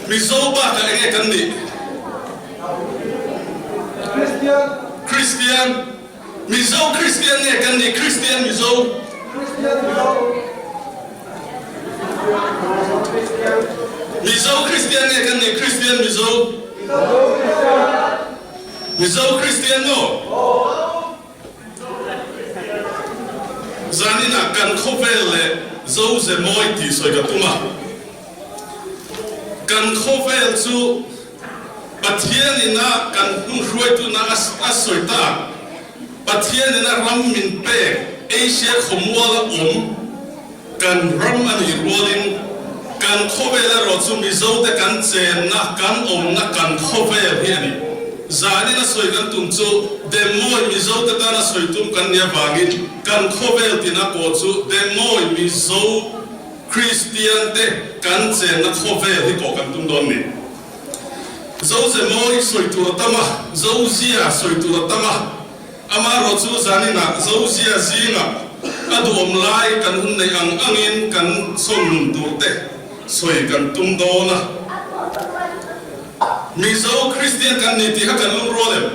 Mizo bakah enge kan nih? Kristian. Kristian. Mizo Kristian nge kan nih? Kristian Mizo. Kristian Mizo. Mizo Kristian nge kan nih? Kristian Mizo. Mizo Kristian maw? Zaninah kan khawvel leh Zo ze mawi tih sawi ka tum a. Kan khawvel chu Pathian ina kan hmun hruaituna a sawi ta. Pathian ina ram min pek Asia khawmuala awm Kan ram a nih rualin kan khawvel erawh chu Mizote kan chenna, kan awmna, kan khawvel hi a ni. Zanin a sawi kan tum chu Demawi Mizote tana sawi tum kan nih avangin kan khawvel tina pawh chu Demawi Mizo Kristiante kan chenna khawvel hi pawh kan tum dawn ni. Zozemawi sawi tur a tam a, Zozia sawi tur a tam a. Amaherawh chu zaninah Zozia zingah a duhawm lai kan hun neih ang angin kan sawm nun tur te sawi kan tum dawn a. Mizo Kristian kan ni tih kha kan lungrual em?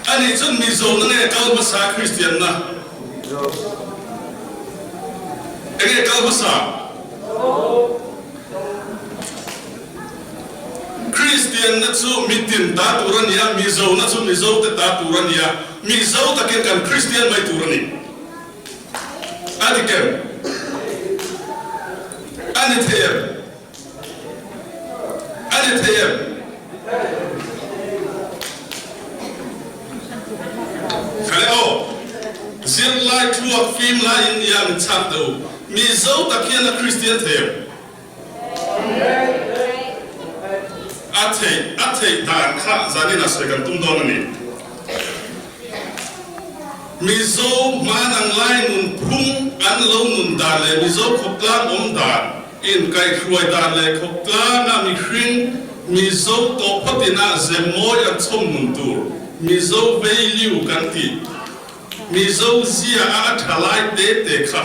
Anih chuan Mizo na nge kal hmasa Kristian na? Enge kal hmasa? Kristianna chu mitin ta tur a ni a, Mizona chu Mizote ta tur a ni a, Mizo takin kan Kristian mai tur a ni. A ni kem? A ni thei em? A ni thei em? Khale aw, zirlai thluak fim laiin nia min chhak teh u, Mizo tak hian a Kristian thei em? A theih a theih dan kha zanin a sawi kan tum dawn a ni. Mizo hmanang lai nun phung an lo nun dan leh Mizo khawptlang awm dan, inkaihhruai dan leh khawptlanga mihring Mizo tawh phawtina ze mawi an chhawm nun tur Mizo value kan tih Mizo zia a a tha lai te te kha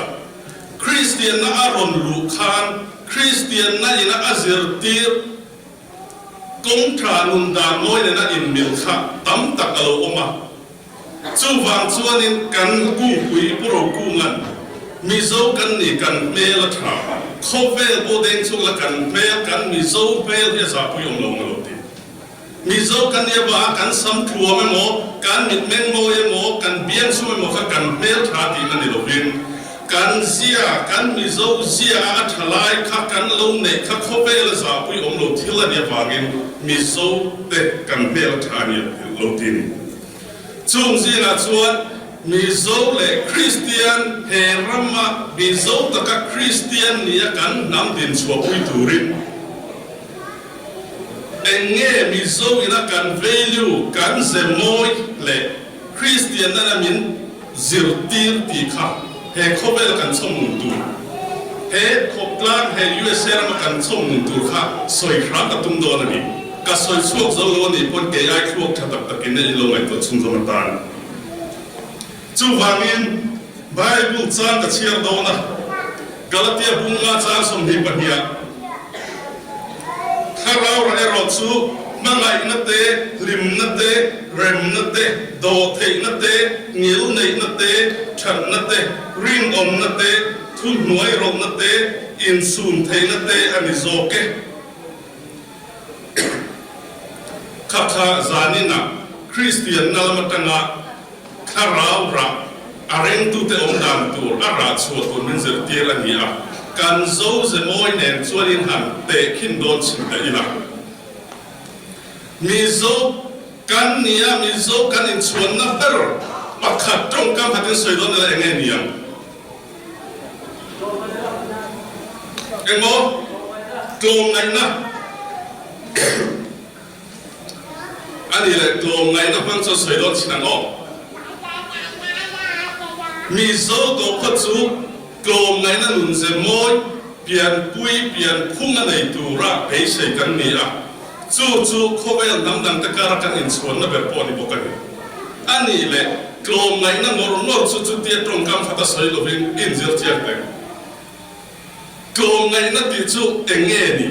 Kristianna a rawn luh khan Kristianna ina a zirtir kawng tha nun dan mawi nena inmil kha tam tak a lo awm a. Chuvang chuanin kan kungpui Pu Rokunga'n Mizo kan ni kan hmel a tha, khawvel pawh deng chhuak la kan hmel kan Mizo hmel hi a zahpui awm lo ang a lo ti. Mizo kan nia va, kan sam thuam emaw, kan mitmeng mawi emaw, kan biang sum emaw kha kan hmel tha tihna ni lovin, kan zia, kan Mizo zia a a tha lai kha kan lo neih kha khawvela zahpui awm lo thil a nih avangin Mizo te kan hmel tha a nia lo ti ni. Chung zingah chuan Mizo leh Kristian he rama Mizo taka Kristian nia kan hnam dinchhuahpui turin, Eng nge Mizo ina kan value, kan ze mawi leh Kristianna min zirtir tih kha he khawvela kan chhawm nun tur, he khawptlang, he usa rama kan chhawm nun tur kha sawi hram ka tum dawn a ni. Ka sawi chhuak zo lo a nih pawn kei ai thluak tha tak takin a in lo ngaihtuah chhunzawm atan. Chuvangin Bible chang ka chhiar dawn a, Galatia bunga chang 22ah, Thlarau rah erawh chu hmangaihna te, hlimna te, remna te, dawhtheihna te, ngilneihna te, thatna te, rinawmna te, thuhnuairawlhna te, insumtheihna te a ni zawk e. Kha kha zaninah Kristianna lam atanga Thlarau rah a rengtute awm dan tur a rah chhuah tur min zirtir a ni a, kan zo ze mawi nen chuan in han tehkhin dawn chhin ta ila. Mizo kan ni a, Mizo kan inchhuanna ber pakhat tawngkam khat in sawi dawn ila eng nge ni ang? Engmaw? Tlawmngaihna. A nih leh tlawmngaihna hmang chuan sawi dawn chin ang aw. Mizo tawhkhaw chu tlawmngaihna nun ze mawi, pianpui, pianphung a nei tura beisei kan ni a, chu chu khawvel hnam dangte kara kan inchhuanna ber pawh a ni bawk a ni. A nih leh tlawmngaihna ngawr ngawr chu chutia tawngkam khata sawi lovin inzir chiang teh. Tlawmngaihna tih chu eng nge ni?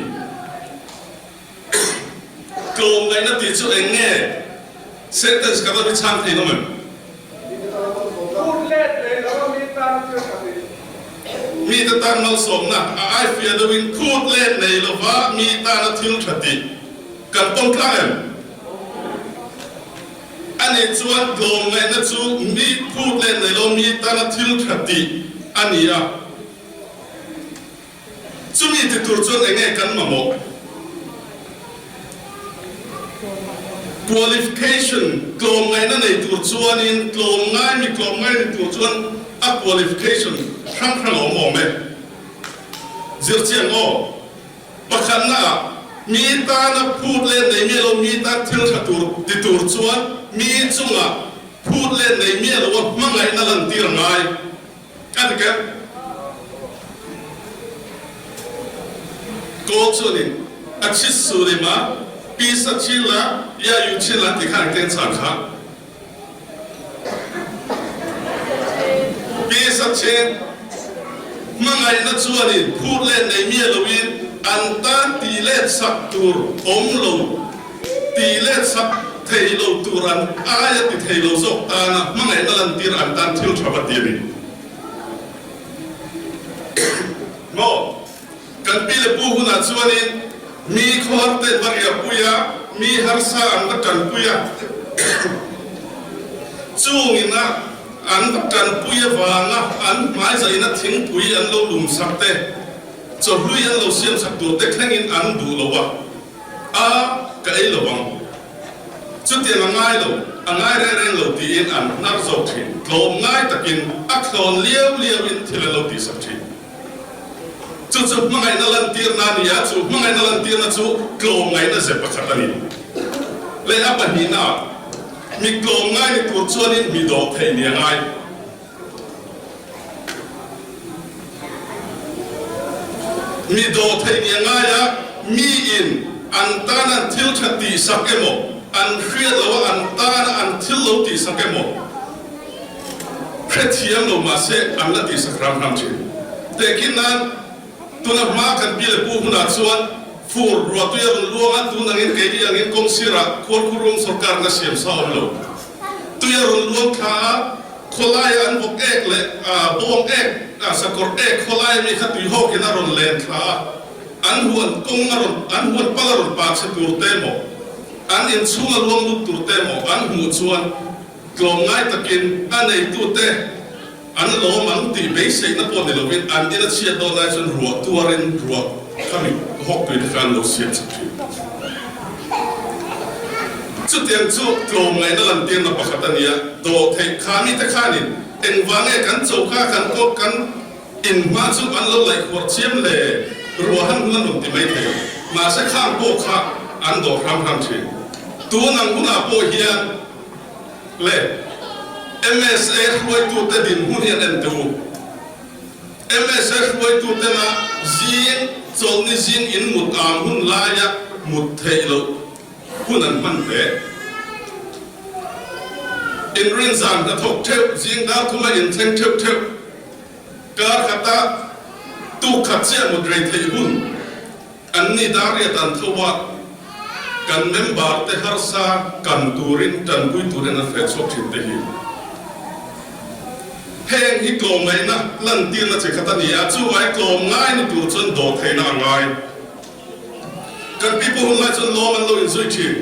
Tlawmngaihna tih chu eng nge? Sentence ka va mi chhang thei nawm em? Phut let leh lo a mi tan thil tha tih. Mite tan malsawmna a ai fiah deuhin phut let nei lova mi tana thil tha tih kan pawm tlang em? A nih chuan tlawmngaihna chu mi phut let nei lo mi tana thil tha tih a ni a. Chumi ti tur chuan eng nge kan mamawh? Qualification, Tlawmngaihna nei tur chuanin tlawmngai mi tlawmngai ni tur chuan a qualification hrang hrang a awm awm e. Zirchiang aw, Pakhatna ah mi tana phut leh nei miah lo mi tan thil tha tur ti tur chuan mi chungah phut leh nei miah lo a hmangaihna lantir a ngai. Ka ti keuh. Kawl chuanin a chhit sur im a, pi sa chil la, ya yu chil la ti khan engtin chhan kha. Pi sa chin hmangaihna chuanin phut let nei miah loin an tan tih let sak tur awm lo, tih let sak thei lo tur an aia ti thei lo zawk tana hmangaihna lantir an tan thil tha va ti a ni. Maw? Kan pi leh pu hunah chuanin mi khawhar te an va riahpui a, mi harsa an va tanpui a, chungina an va tanpui avanga an hmaizaina thingpui an lo lumsak te, chawhlui an lo siamsak tur te thlengin an duh lo a. A, ka ei lo ang. Chutiang a ngai lo, a ngai reng reng lo tiin an hnar zawk thin. Tlawm ngai takin a thlawn liau liauin thil an lo tihsak thin. Chu chu hmangaihna lantirna a ni a, chu hmangaihna lantirna chu tlawmngaihna ze pakhat a ni. Leh a pahnihnaah, mi tlawmngai ni tur chuanin mi dawh theih ni a ngai. Mi dawh theih ni a ngai a, miin an tan an thil tha tihsak emaw, an hriat lo a an tana an thil lo tihsak emaw hrethiam lo mahse an la tihsak ram ram thin. Tehkhin nan tuna hma kan pi leh pu hunah chuan fur ruahtui a rawn luang a, tun angin keini angin kawng sirah khuarkhurum sorkarna siam sa awm lo. Tui a rawn luang thla a, Khawlaia an vawk ek leh bawng ek, sakawr ek khawlaia mi kha tuihawkin a rawn len thla a, an huan kawng a rawn, an huan pal a rawn pa chhe tur te maw, an inchhung a luang lut tur te maw an hmuh chuan tlawmngai takin a neitute an lawm ang tih beiseihna pawh ni lovin an in a chhiat dawn lai chuan ruah tuarin ruah khami hawk tui te kha an lo siam chak thin. Chutiang chu tlawmngaihna lantirna pakhat a ni a, dawhtheih kha mite khanin engvang nge kan choka kan kawt kan inhma chu an lo laihhuar chiam le ruahan hun a rawn ti mai thei. Mahse khang pawh kha an dawh hram hram thin. Tun ang hunah pawh hian le MSA hruaitute dinhmun hi an en teh u. MSA hruaitutena zing chawlhni zing in mut ang hun laia mut theih loh hun an hman hle. Inrin zan hnathawk theuh, zing dar thuma inthleng theuh theuh, kar khata tuk khat chiah mut rei theih hun an ni dar riat an tho a, kan member te harsa kan turin tanpui turin an hre chhuak thin te hi. Heng hi tlawmngaihna lantirna chi khat a ni a, chuvai tlawmngai ni tur chuan dawhtheihna a ngai. Kan pipu hun lai chuan lawm an lo inzui thin.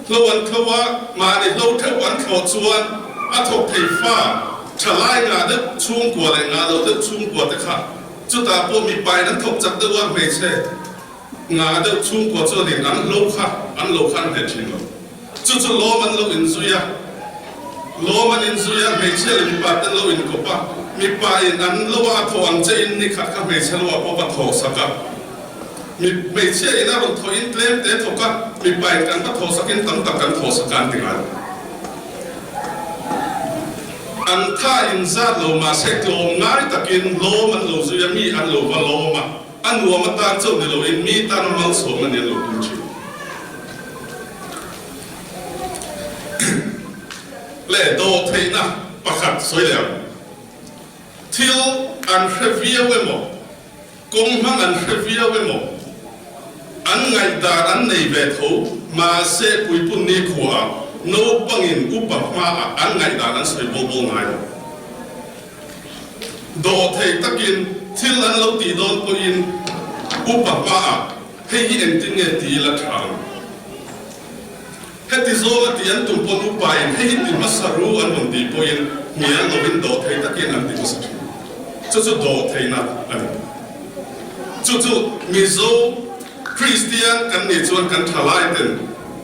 Hlo an thlo a, mahni hlo theuh an thlawh chuan a thawk thei fa tha lai ngah deuh chhungkua leh ngah loh deuh chhungkua te kha chutah pawh mipain an thawk chak deuh a, hmeichhe ngah deuh chhungkua chuanin an hlo kha an lo khan hle thin lo. Chu chu lawm an lo inzui a, lawm an inzui a, hmeichhia leh mipa te an lo inkawp a, mipa in an lo a thawh ang che in ni khat kha hmeichhe lo ah pawh va thawh sak a, mi hmeichhia in a rawn thawh in tlem te thawk a, mipa in kan va thawh sak in tam tak kan thawh sak a an ti ngai. An tha in zat lo mahse tlawm ngai takin lawm an lo zui a, mi an lo va lawm a, a nuam atan chauh ni loin mi tan a malsawm a ni an lo tum thin. Leh dawhtheihna pakhat sawi leh ang. Thil an hre viau emaw? Kawng hmang an hre viau emaw? An ngaihdan an nei ve tho, mahse puipun nikhuaah naupangin upa hmaah an ngaihdan an sawi bawl bawl ngai lo. Dawhthei takin thil an lo tih dawn pawhin upa hmaah hei hi engtin nge ti ila tha ang? Heti zawnga tih an tum pawn upain hei hi ti hmasa ru an rawn tih pawhin hnial lovin dawhthei takin an ti hmasa thin. Chu chu dawhtheihna a ni. Chu chu Mizo Kristian kan nih chuan kan thalai ten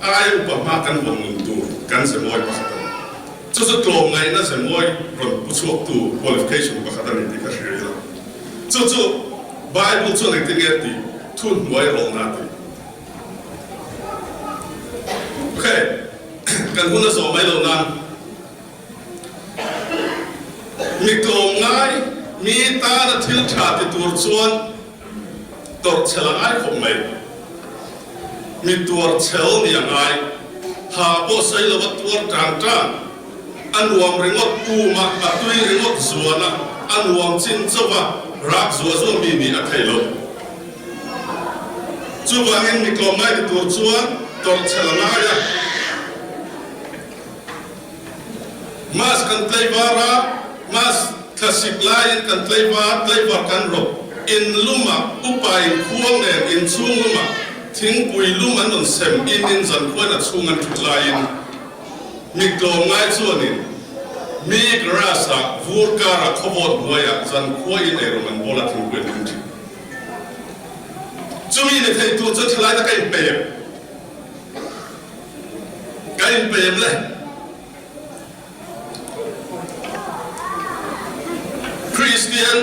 aia upa hma kan vawn nun tur kan ze mawi pakhat a ni. Chu chu tlawmngaihna ze mawi rawn pu chhuaktu qualification pakhat a ni tih ka hria ila. Chu chu Bible chuan engtin nge tih thuhnuai rawlna a ti. Ok, kan hun a zawh mai lo nan mi tlawmngai mi tana thil tha ti tur chuan tawrh chhel a ngai khawp mai. Mi tuar chhel ni a ngai. Ha pawh sawi lova tuar tang tang, a nuam ringawt um a, a tui ringawt zuan a, a nuam chin chauh a, rak zuah zuah mi nih a thei lo. Chuvangin mi tlawmngai ti tur chuan tawrh chhel a ngai a. Mass kan tlaivar a, mass thlasik laiin kan tlaivar, tlaivar kan rawp. In lumah upa in khuang nen inchhung lumah thingpui lum an rawn sem in in zankhuan a chhung an thut laiin mi tlawmngai chuanin mi garage ah vur karah khawvawt hnuaiah zankhua in eirawng an bawl a thingpui an lum thin. Chumi ni thei tur chuan thalai ta ka inpem. Ka inpem le. Kristian,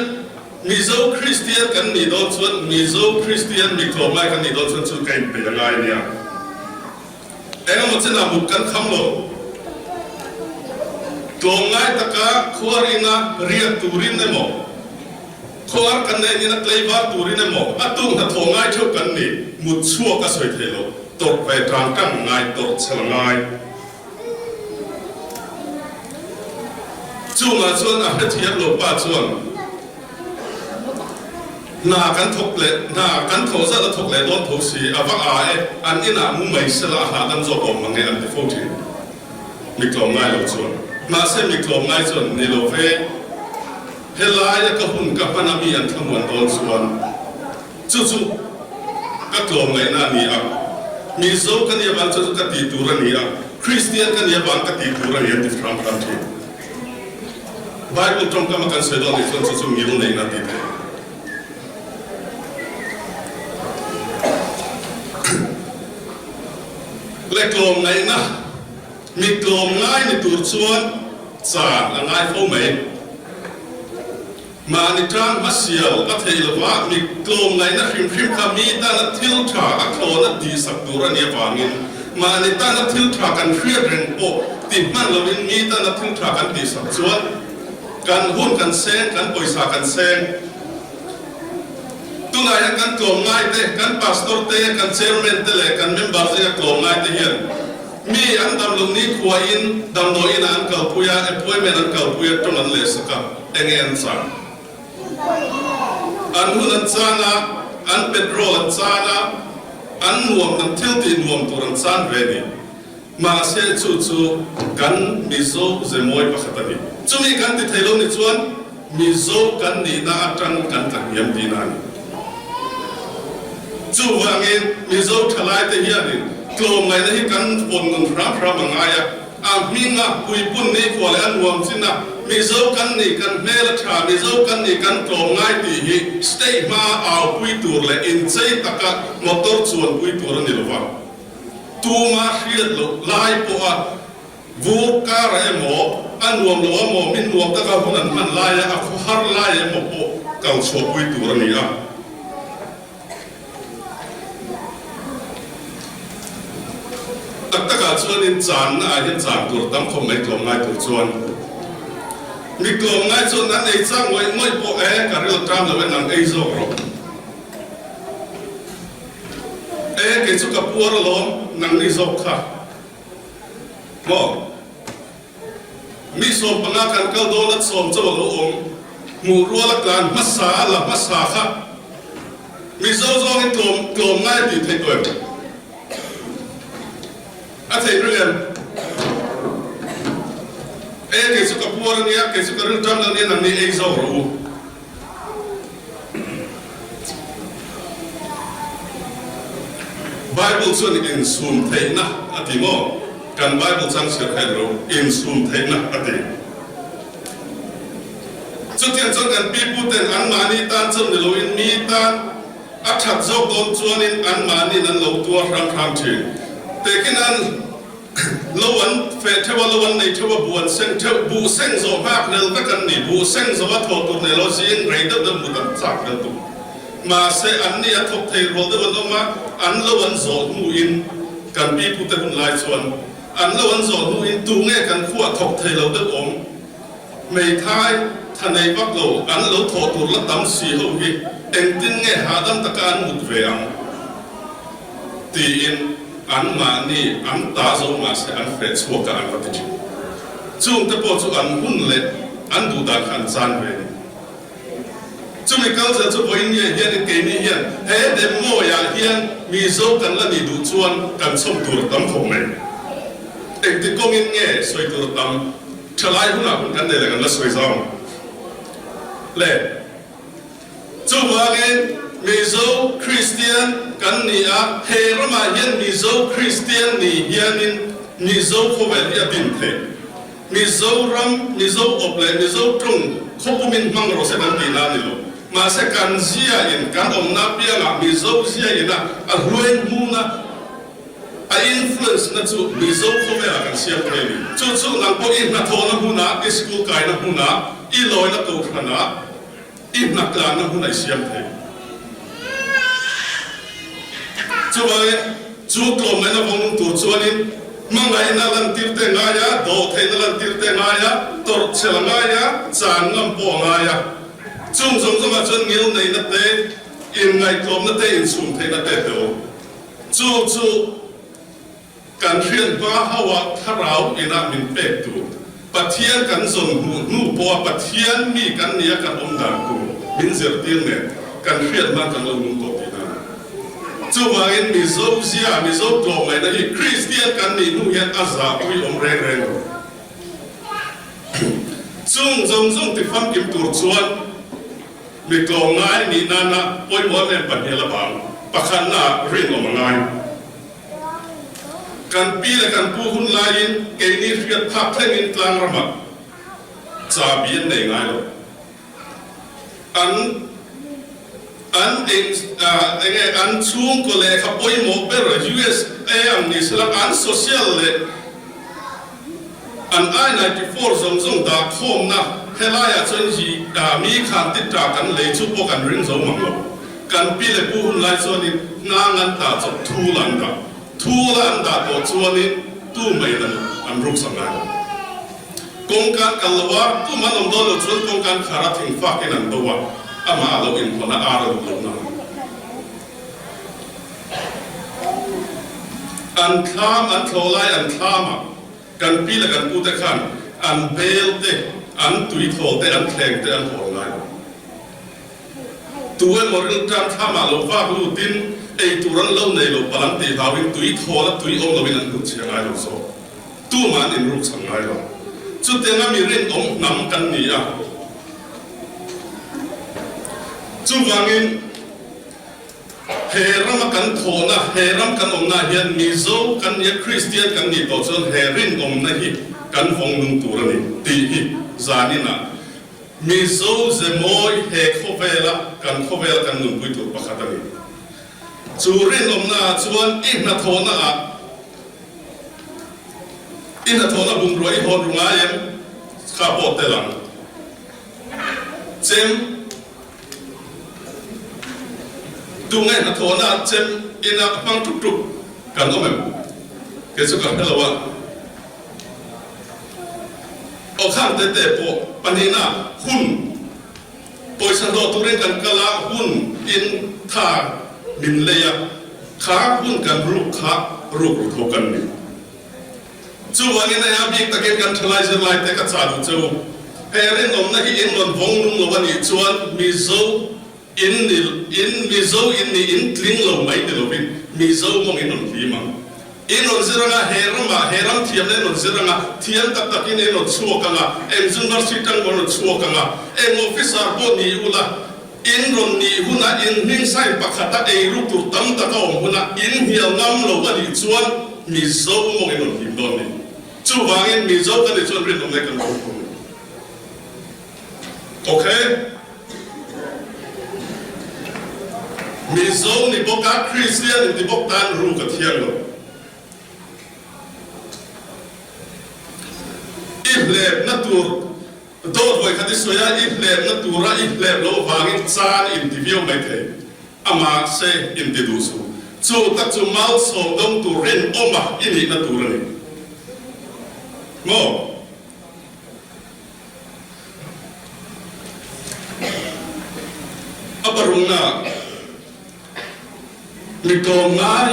Mizo Kristian kan nih dawn chuan, Mizo Kristian mi tlawmlai kan nih dawn chuan chu ka inpe a ngai nia. Engemaw chinah mut kan kham lo. Tlawmngai taka khuaringa riak turin emaw, khuar kan neih nina tlaivar turin emaw, a tuk hnathawh ngai theuh kan ni, mut chhuak a sawi thei lo, tawrh ve tang tang ngai, tawrh chhel ngai. Chungah chuan a hrethiam lo pa chuan hna kan thawk leh hna kan thawh zat a thawk leh dawn tho si, a va a e, an inah mu mai sela a hahdam zawk awm mange an ti fo thin. Mi tlawmngai lo chuan. Mahse mi tlawmngai chuan ni lo ve, helaia ka hun ka hman a mi an thlamuan dawn chuan Chu chu ka tlawmngaihna a ni a, Mizo ka nih avang chu chu ka tih tur a ni a, Kristian ka nih avang ka tih tur a ni an ti hram hram thin. Bible tawngkama kan sawi dawn nih chuan chu chu ngil neihna a ti thei. Le tlawmngaihna, mi tlawmngai ni tur chuan chan a ngai fo mai. Mahni tang hmasial a theih lova mi tlawmngaihna hrim hrim kha mi tana thil tha a thlawn a tihsak tur a nih avangin mahni tana thil tha kan hriat reng pawh ti hman lovin mi tana thil tha kan tihsak chuan kan hun kan seng, kan pawisa kan seng. Tunah hian kan tlawmngai te, kan pastor te, kan chairman te leh kan member zinga tlawmngai te hian Mi an dam loh ni khuain damdawiin ah an kalpui a, appointment an kalpui a, tawng an lehsak a, enge an chang? An hun an chang a, an petrol an chang a, an nuam, an thil tih nuam tur an chang ve ni. Mahse chu chu kan Mizo ze mawi pakhat a ni. Chumi kan ti thei lo ni chuan Mizo kan nihna atang kan tla hniam tihna a ni. Chuvangin Mizo thalaite hianin tlawmngaihna hi kan vawn nun hram hram a ngai a, a hminga puipun ni khua leh a nuam chin a, Mizo kan nih kan hmel a tha, Mizo kan nih kan tlawmngai tih hi state hmaa aupui tur leh inchei taka motor chuanpui tur a ni lo va. Tuma hriat loh lai pawha Vur kar emaw, a nuam lo emaw, min nuam taka hun an hman laia a khaw har lai emaw pawh kal chhuahpui tur a ni a. Tak takah chuanin channa ah hian chan tur tam khawp mai tlawmngai tur chuan. Mi tlawmngai chuan an ei chang ngawih ngawih pawh e, ka ril tan lo e nang ei zawk rawh. E, kei chu ka puar alawm, nang ni zawk kha. Maw? Mi 15 kan kal dawn a chawm chauh a lo awm. Hmuh rual a tlan hmasa a la hmasa kha. Mizo zawngin tlawm tlawm ngai a tih theih tawh em? A theih reng em? E, kei chu ka puar ania, kei chu ka rilṭam lo nia, nangni ei zawk rawh u. Bible chuan insum theihna a ti maw? Kan Bible chang chhiar kha en rawh u, insum theihna a ti. Chutiang chuan kan piputen anmahni tan chuan ni loin mi tan a that zawk dawn chuanin anmahniin an lo tuar hram hram thin. Tehkhin an lo an feh theuh a, lo an nei theuh a, buh an seng theuh, buh seng zawh nghak hlel vek an ni. Buh seng zawh a thawh tur nei lo zing rei deuh deuh mut an chak hlel tuk. Mahse anni a thawk thei rual deuh an awm a, an lo an zawh hnuin kan pipute hun lai chuan An lo an zawh hnuin tu nge kan khuah thawk thei lo deuh awm? Hmeithai tha nei vak lo an lo thawh tur la tam si ho hi engtin nge hahdam taka an mut ve ang? tiin anmahni an ta zo mahse an feh chhuak a an va ti thin. Chungte pawh chu an hun leh an duh dan kha an chan ve a ni. Chumi culture chu vawiin nge hianin keini hian he Demmawiah hian Mizo kan la nih duh chuan kan chhawm tur a tam khawp mai. Engti kawngin nge sawi tur a tam? Thalai hunah hun kan nei leh kan la sawi zau ang le. Chuvangin Mizo Kristian kan ni a, he ramah hian Mizo Kristian ni hianin Mizo khawvel hi a din theih. Mizoram, Mizo awp leh Mizo tawng khawpumin hmang rawh se kan tih na a ni lo. Mahse kan ziain kan awmna apiangah Mizo ziain a a hluain hmuna a influence na chu Mizo khawvelah kan siam thei a ni. Chu chu nang pawh i hnathawhna hmunah, i school kaina hmunah, i lawina kohhranah, i hnatlanna hmunah i siam thei. Chuvangin, chu tlawmngaihna vawng tur chuanin hmangaihna lantir te ngai a, dawhtheihna lantir te ngai a, tawrhchhel a ngai a, chan ngam pawh a ngai a. Chung zawng zawngah chuan ngilneihna te, inngaihtlawmna te, insumtheihna te tel. Chu chu. Kan hriat hma hauha thlarau inah min pek tur, Pathian kan zawn hmuh hnu pawha Pathian mi kan nia kan awm dan tur min zirtir nen kan hriat hma kan lo nung tawh tihna a ni. Chuvangin Mizo zia, Mizo tlawmngaihna hi Kristian kan nih hnu hian a zahpui awm reng reng lo. Chung zawng zawng ti famkim tur chuan mi tlawmngai nih nana pawimawh em em pahnial avang pakhatnaah rinawm a ngai. Kan pi leh kan pu hun laiin keini hriat phak thlengin tlang ramah chabi an nei ngai lo. An an eng enge an chhungkaw lehkha pawimawh ber USA ang ni sela an social leh an I 94 zawng zawng dah khawmna helaiah chuan hi mi khan ti ta kan lei chu pawh kan ring zo mang lo. Kan pi leh pu hun lai chuanin hnang an dah chawp thul an dah. Thul a an dah tawh chuanin tu maiin an an ruk sak ngai lo. Kawngka an kal lo a, tum an awm dawn lo chuan kawngka an khar a, thingfakin an do a, amah a lo inhawn a, ar a duh lo nang. An thlam an thlawh lai an thlamah kan pi leh kan pute khan an bel te, an tuithawl te, an thleng te an hawn ngai lo. Tu emaw rilṭam thlamah lo vak lutin ei tur an lo nei lo palh an tih hlauin tui thawl a tui awm loin an hnut chhia ngai lo zawk. Tumah an inruk chhan ngai lo. Chutianga mi rinawm hnam kan ni a. Chuvangin he rama kan thawhna, he ram kan awmna hian Mizo kan nia Kristian kan nih tawh chuan he rinawmna hi kan vawng nung tur a ni tih hi zaninah Mizo ze mawi he khawvela kan khawvela kan nunpui tur pakhat a ni. Chu rinawmna ah chuan i hnathawhna ah i hnathawhna bungrua i hawn ru ngai em? Kha pawh tel ang. Chem Tunge hnathawhna ah chem ina hmang tuk tuk kan awm em? Kei chu ka hre lo a. Aw khang te te pawh pahnihna hun pawisa hlawh turin kan kal a, hun in tha min lei a, kha hun kan ruk kha ruk ru tho kan ni. Chuvangin hei a bik takin kan thalai zirlai te ka chah duh che u. He rinawmna hi in rawn vawng nung lo a nih chuan Mizo. In ni, in Mizo in ni, in tling lo mai ni lovin Mizo mawng in rawn hlim ang. In rawn zir anga, he ramah, he ram thiamna in rawn zir anga, thiam tak takin in rawn chhuak anga, eng university tang pawh in rawn chhuak anga, eng officer pawh ni ula, in rawn nih huna in hming sign pakhata eiruk tur tam tak a awm huna in hnial ngam lo a nih chuan Mizo mawng in rawn hlim dawn ni. Chuvangin Mizo ka nih chuan rinawm leh kan rawn hmu. Ok. Mizo ni bawk a, Kristian inti bawk tan ruk a thiang lo. I hlepna tur dawt vawi khat i sawi a, i hlepna tura i hlep loh vangin chan inti viau mai thei. Amah se inti duh suh. Chu tak chu malsawm dawng tur rinawma i nihna tur a ni. Maw? A parungna mi tlawm ngai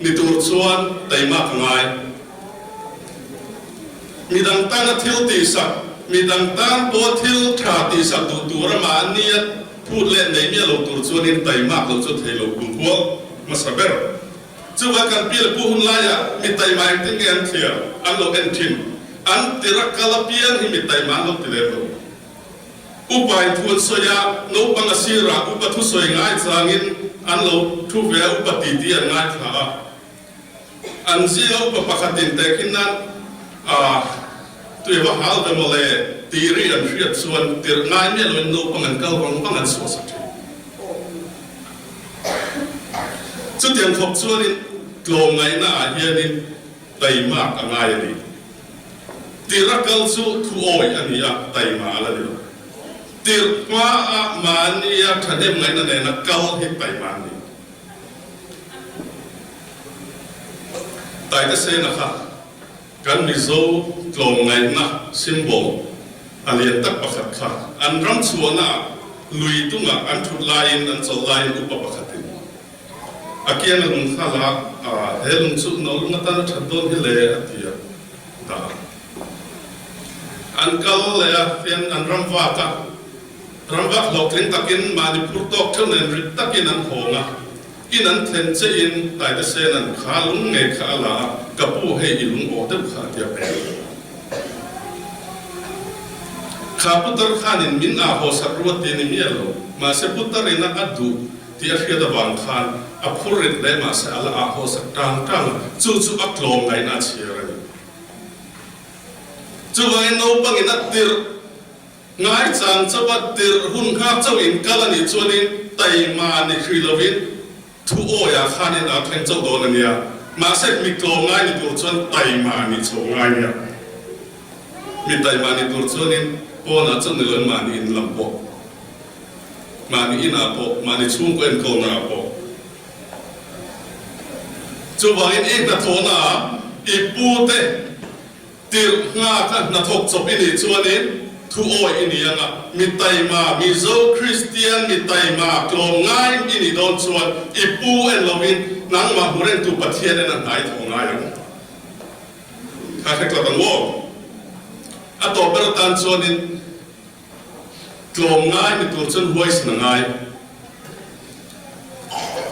ni tur chuan taimak a ngai. Midang tana thil tihsak, midang tan pawh thil tha tihsak duh tur a mahnia phut leh nei miah lo tur chuanin taimak lo chu thei lo kumkual hmasa ber. Chuvang kan pi leh pu hun laiah mi taima engtin nge an thliar an lo en thin? An tira kal apiang hi mi taima an lo ti lem lo. Upa in thu an sawi a, naupang a sirah upa thusawi ngai changin an lo thu ve a, upa titi an ngaithla a. An zinga upa pakhatin tehkhin nan a tui va hal ve mawle tih ri an hriat chuan tirh ngai miah loin naupang an kal vang vang an suahsak thin. Chutiang khawp chuanin tlawmngaihna ah hianin taimak a ngai a ni. Tirh a kal chu thu awi a ni a, taima a la ni lo. Tirh hma a mahnia thahnem ngaihna nena kal hi taima a ni. Taite sena kha Kan Mizo tlawmngaihna symbol a lian tak pakhat kha an ram chhuahna ah lui tungah an thut laiin an chawlh laiin upa pakhatin a kianga lung kha la a, he lung chu no lung atan a that dawn hi le a ti a, dah a. An kal leh a, tian an ram vak a, ram vak hlawhtling takin mahni phur tawk theuh nen rit takin an hawng a. In an thlen che in Taite Senan kha lung ngei kha a la a, ka pu hei i lung aw deuh kha a ti a pek. Kha putar khanin min ah haw sak ruat ti a ni miah lo, mahse putar ina a duh tih a hriat avang khan a phur rit hle mahse a la ah haw sak tang tang a, chu chu a tlawm ngaihna a chhiar a ni. Chuvangin naupangin a tirh. Ngaichang chauha tirh hun nghak chauh in kal a nih chuanin taima ni hrih lovin thu awiah khanin a thleng chauh dawn a nia. Mahse mi tlawm ngai ni tur chuan taima nih chhoh ngai nia. Mi taima ni tur chuanin pawnah chauh ni loin mahni in lam pawh, mahni inah pawh, mahni chhungkaw enkawlnaah pawh. Chuvangin i hnathawhnaah i pute Tirh nghak a hnathawk chawp i nih chuanin thu awi i ni ang a, mi taima, Mizo Kristian mi taima tlawm ngai i nih dawn chuan i pu en lovin nangmah hmu rengtu Pathian en a hnai thawh ngai ang. Kha hre tlat ang aw. A tawp ber atan chuanin tlawm ngai ni tur chuan huaisan a ngai.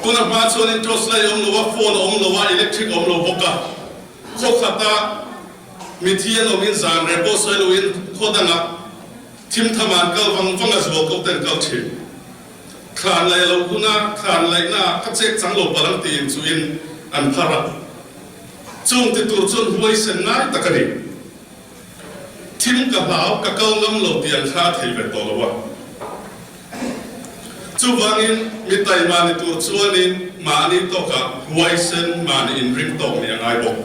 Tuna hma chuanin torch light a awm lo a, phone a awm lo a, electric a awm lo bawk a. Khaw khata mithi an awmin zan reh pawh sawi loin khaw dangah thim tham an kal vang vang a zual ko te an kal thin. Thlan laih a lo hun a, thlan laihna ah ka chek chang lo palh ang tiin chuin an phar a. Chung ti tur chuan huaisen ngai tak a ni. Thim ka hlau, ka kal ngam lo tih an thla thei ve tawh lo a. Chuvangin mi taima ni tur chuanin mahni tawkah huaisen mahni inring tawk nih a ngai bawk.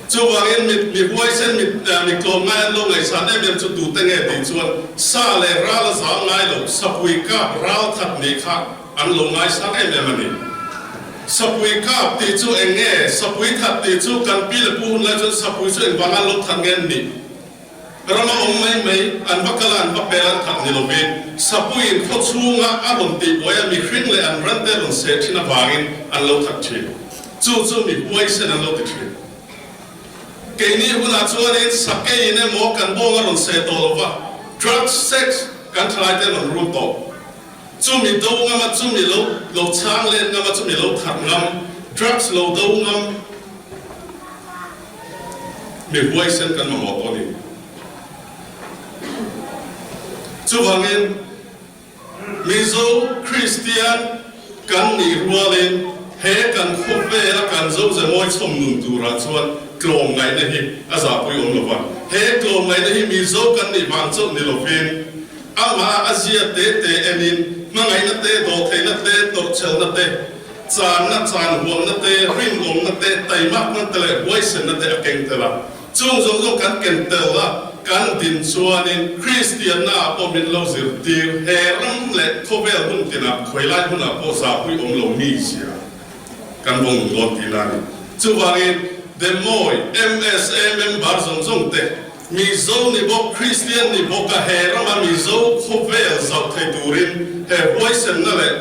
Chuvangin mi mi huaisen mi mi tlawm ngai an lo ngaihsan em em chu tute nge tih chuan sa leh ral a zam ngai lo, sapui kap ral khat nih kha an lo ngaisang em em a ni. Sapui kap tih chu eng nge? Sapui that tih chu kan pi leh pu hun lai chuan sapui chu engvanga an lo that nge an nih? Rama awm mai mai, an va kal a, an va pel an that ni lovin sapuiin khaw chhunga a rawn tihbuai a mihring leh an rante rawn seh thin avangin an lo that thin. Chu chu mi huaisen an lo ti thin. Keini hunah chuanin sakeiin emaw kan bawng a rawn seh tawh lova, drugs, sex kan thalaite rawn rul tawh. Chumi do ngam a, chumi lo lo chhang let ngam a, chumi lo that ngam, drugs lo do ngam mi huaisen kan mamawh tawh a ni. Chuvangin Mizo Kristian kan nih rualin he kan khawvela kan Zoze mawi chhawm nun turah chuan tlawmngaihna hi a zahpui awm lo va. He tlawmngaihna hi Mizo kan nih vang chauh ni lovin amah a zia te te enin hmangaihna te, dawhtheihna te, tawrhchhelna te, channa, chanhuamna te, rinawmna te, taimakna te leh huaisenna te a keng tel a. Chung zawng zawng kan ken tel a, kan din chuanin Kristianna ah pawh min lo zirtir, he ram leh khawvel hun tinah khawilai hunah pawh zahpui awm lo mi zia kan vawng dawn tihna a ni. Chuvangin Demawi MSA member zawng zawng te, Mizo ni bawk, Kristian ni bawk a he rama Mizo khawvel zauh thei turin he huaisenna leh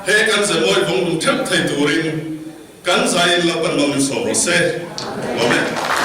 he kan zemawi vawng lung theuh thei turin Kan zaiin Lalpan Mawmin sawm rawh se. Amen.